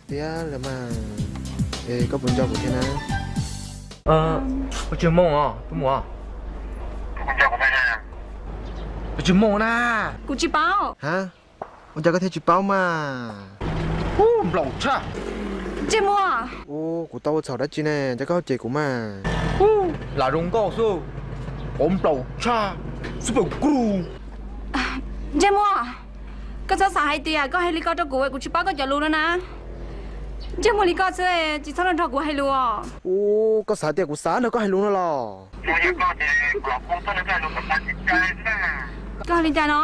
Tiag lawm mas, es koj puas nco kuv thiab na? Koj tsis moog os, tus muam. Koj tsis moog na. Kuv tsis paub. Ha? Ua cas koj thiaj tsis paub mas? Nplaum tshaj. Ntsej muag. Ua, kuv tau ua txhaum dab tsi ne, cas koj ho cem kuv mas? Lam zoo nkauj xwb, qhov nplaum tshaj, super cool. Ntsej muag, koj txhob xav hais tias koj hais li ko rau kuv, kuv tsis paub koj cov lus no na. Ntsej muag li koj xwb, tsis txhob nrog kuv hais lus os. Ua, koj xav tias kuv xav nrog koj hais lus no los? Koj hais li cas no?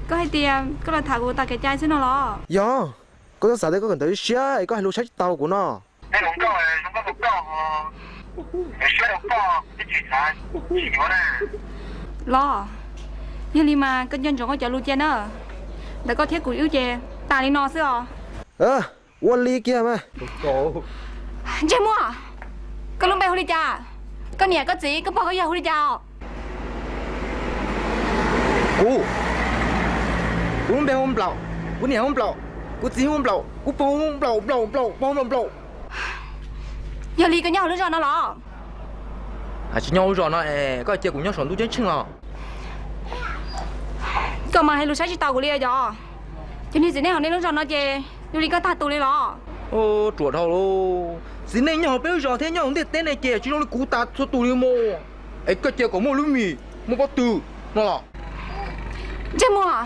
Koj hais tias koj los tham kuv tas kev cai xwb no los? Yog, koj txhob xav tias koj kawm ntawv siab es koj hais lus saib tsis taus kuv no. Los, yog li mas koj nco ntsoov koj cov lus cia na. Ntawm koj thiab kuv wb ces tas li no xwb os. Ua li kiag mas. Ntsej muag, koj lub npe hu li cas? Koj niam koj txiv koj pog koj yawg hu li cas os? Kuv, kuv lub npe hu Nplaum, kuv niam hu Nplaum, kuv txiv hu Nplaum, kuv pog hu Nplaum, Nplaum, Nplaum, pog Nplaum, Nplaum. Yog li koj nyob hauv lub zos no los? Tsis nyob hauv zos no es koj cia kuv nyob saum ntuj ceeb tsheej los? Koj mas hais lus saib tsis taus kuv li os. Cov niag txiv neej hauv nej lub zos no ces yog li koj tag tus li los? Ruam dhau lauj, txiv neej nyob hauv peb lub zos thiab nyob hauv ntiaj teb ne ces tsis zoo li kuv tas txhua tus li mus. Es koj cia kom muaj lub mis muaj pob tw no los? Ntsej muag,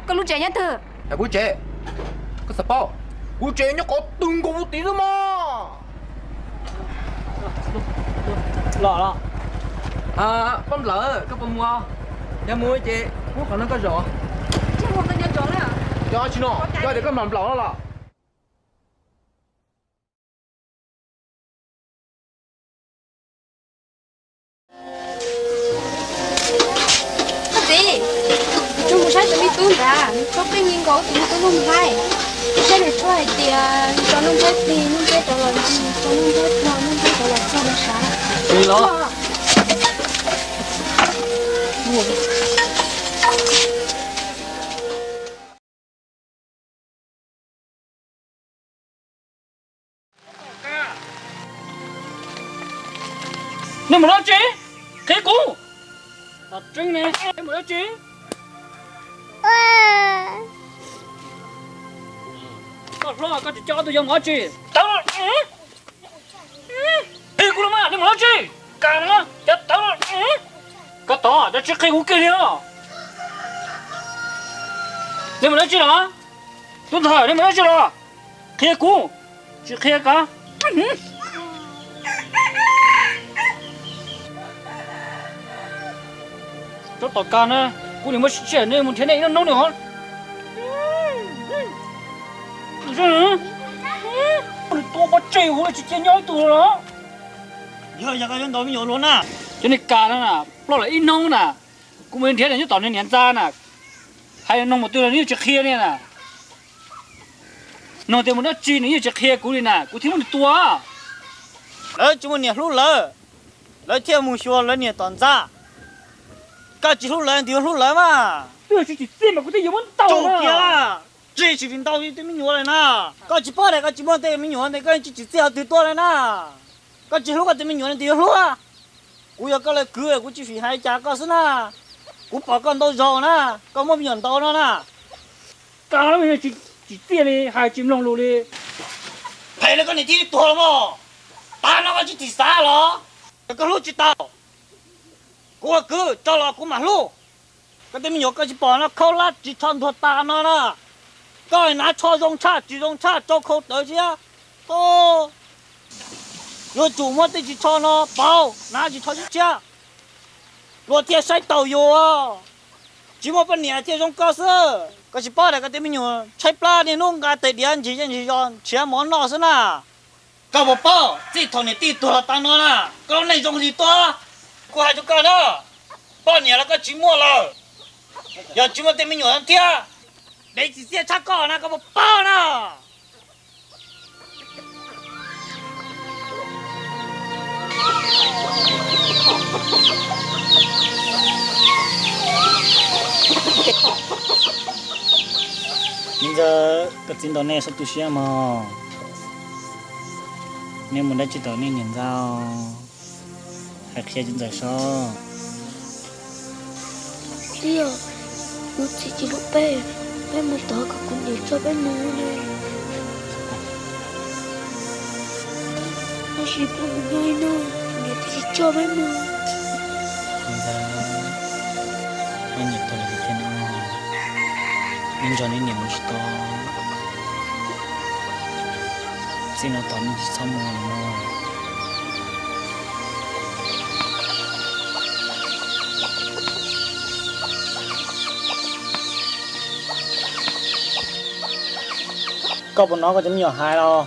koj lub tsev nyob twg? Kuv tsev, koj xav paub, kuv tsev nyob qhov twg nkaus tim xwb mog. Los los. Poj nplawm, koj puas mus? Yog mus ces pub qhov no koj zaum. Cov tsis no, yog tias koj mam nplaum no los. Koj txiv, nws mus saib tus me tub ntawd, tsob peb nyi nkaus tus me tub Nuj Nplhaib. Saib nws tshuaj hais tias tso Nuj Nplhaib plig, Nuj Nplhaib rov los ntsis, tso Nuj Nplhaib pog, Nuj Nplhaib rov los txog no sav. Los. Nej mus dab tsi? Qhia kuv. Tseeb ne, nej mus dab tsi? Koj hlob koj tsis coj ob tug yau mus dab tsi? Tawv los. Qhia kuv los mas, nej mus dab tsi? Kas no, cov tawv los. Koj tod, cov tsis qhia kuv kiag li os. Nej mus dab tsi los? Tub ntxawg, nej mus dab tsi los? Qhia kuv, tsis qhia kav. Tsob tom kas na, kuv nim muab sib tshiab nej mus nrhiav nej ib noob noob nws hov. Nws tua pov tseg huv tsis cia nyob ib tug los. Yog, yog koj yuav ntaus me nyuam luag na. Cov niag kas no na, ploj lawm ib hnub na, kuv mus nrhiav nws nyob tom nws niam ntxa na. Hais noog mus twg los nws yeej tsis qhia li na. Noog tias mus dab tsi nws yeej tsis qhia kuv li na, kuv thiaj muab nws tua. Lawv tsis muaj niam hlub lawv, lawv thiaj mus xyuas lawv niam tom ntxa. Koj tsis hlub lawv, nws yuav hlub lawv mas. Twb tsis tsim txiaj mas kuv twb yuav muab ntaus kiag. Tsis tsim txiaj tej me nyuam lawm na. Koj tsis paub tias koj tsis muaj tej me nyuam ntawd koj tsis tsim txiaj qhov twg tuaj li na. Koj tsis hlub koj tej me nyuam nws yuav hlub. Kuv yog koj leej kwv kuv tsis fim hais cas koj xwb na. Kuv pom koj ntau zaus na, koj muaj me nyuam ntau no na. Koj tsis tsim txiaj li, hais tsis mloog lus li. Phem li koj niam tij tuag los mas. Tav no koj tsis tim xav los? Yog koj hlub tsis tau, kuv ua kwv tso los kuv mam hlub. Koj tej me nyuam koj tsis pom no khaub hlab ris tsho ntuag tas no na. Koj hnav tsho zoo tshaj ris zoo tshaj rau khau tawv thiab. Yuav tsum muab tej ris tsho no pauv, hnav ris tsho tshiab tshiab, luag thiaj saib taus yus. Tsis muaj poj niam thiaj zoo koj xwb. Koj tsis paub tias koj tej me nyuam tshaib plab niaj hnub nqa tes diav ntsig zej ntsig zos nrhiav mov noj xwb na. Koj puas paub txij thaum niam tij tuag los txog no na, koj lub neej zoo li tuaj? Kuv hais rau koj na, poj niam los koj tsis muaj lawm, yog tsis muaj tej me nyuam thiab, dev tsim txiaj tshaj koj na, koj puas paub na? Ntxawm, koj txiv ntaus nej txhob tu siab mog. Nej mus dab tsi tau nej niam ntxawm? Hais qhia txiv ntxawm seb. Txiv, kuv txiv tsis hlub peb, peb mus tod kom kuv niam coj peb mus ne. Tab sis peb mus nyob ib hnub, kuv niam twb tsis coj peb mus. Ntxawm, nej niam tuag lawm tiag tiag no, nej nrog nej niam mus tsis tau. Txij no tod nej tsis txhob mus mog. Koj puas hnov koj cov me nyuam hais los?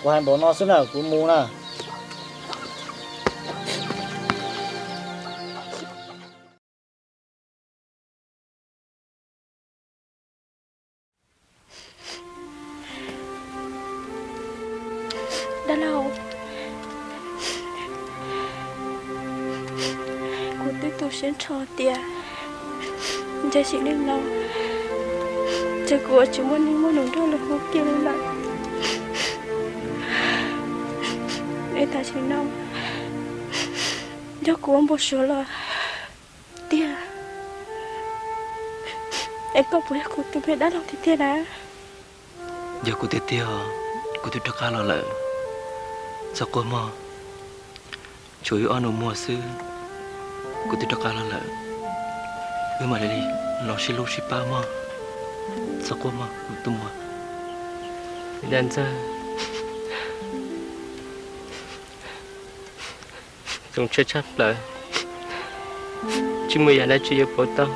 Kuv hais npaum no xwb na, kuv mus na. Dab laug, kuv twb tu siab nrho tias ntshe sim neej no ces kuv yuav tsis muaj neeg muaj nus nrog luag ua ke li lawm. Es tam sim no yog kuv ua npau suav lawm tiag, es koj puas yog kuv tus me dab laug tiag tiag na? Yog kuv tiag tiag, kuv twb rov qab los lawm. Txhob quaj mog, tshuav wb ob nus muag xwb, kuv twb rov qab los lawm. Wb mam li los sib hlub sib pab mog. Txhob quaj mog kuv tus muam. Dab Ntxawg, zoo siab tshaj plaws, tsis muaj yam dab tsi yuav pauv tau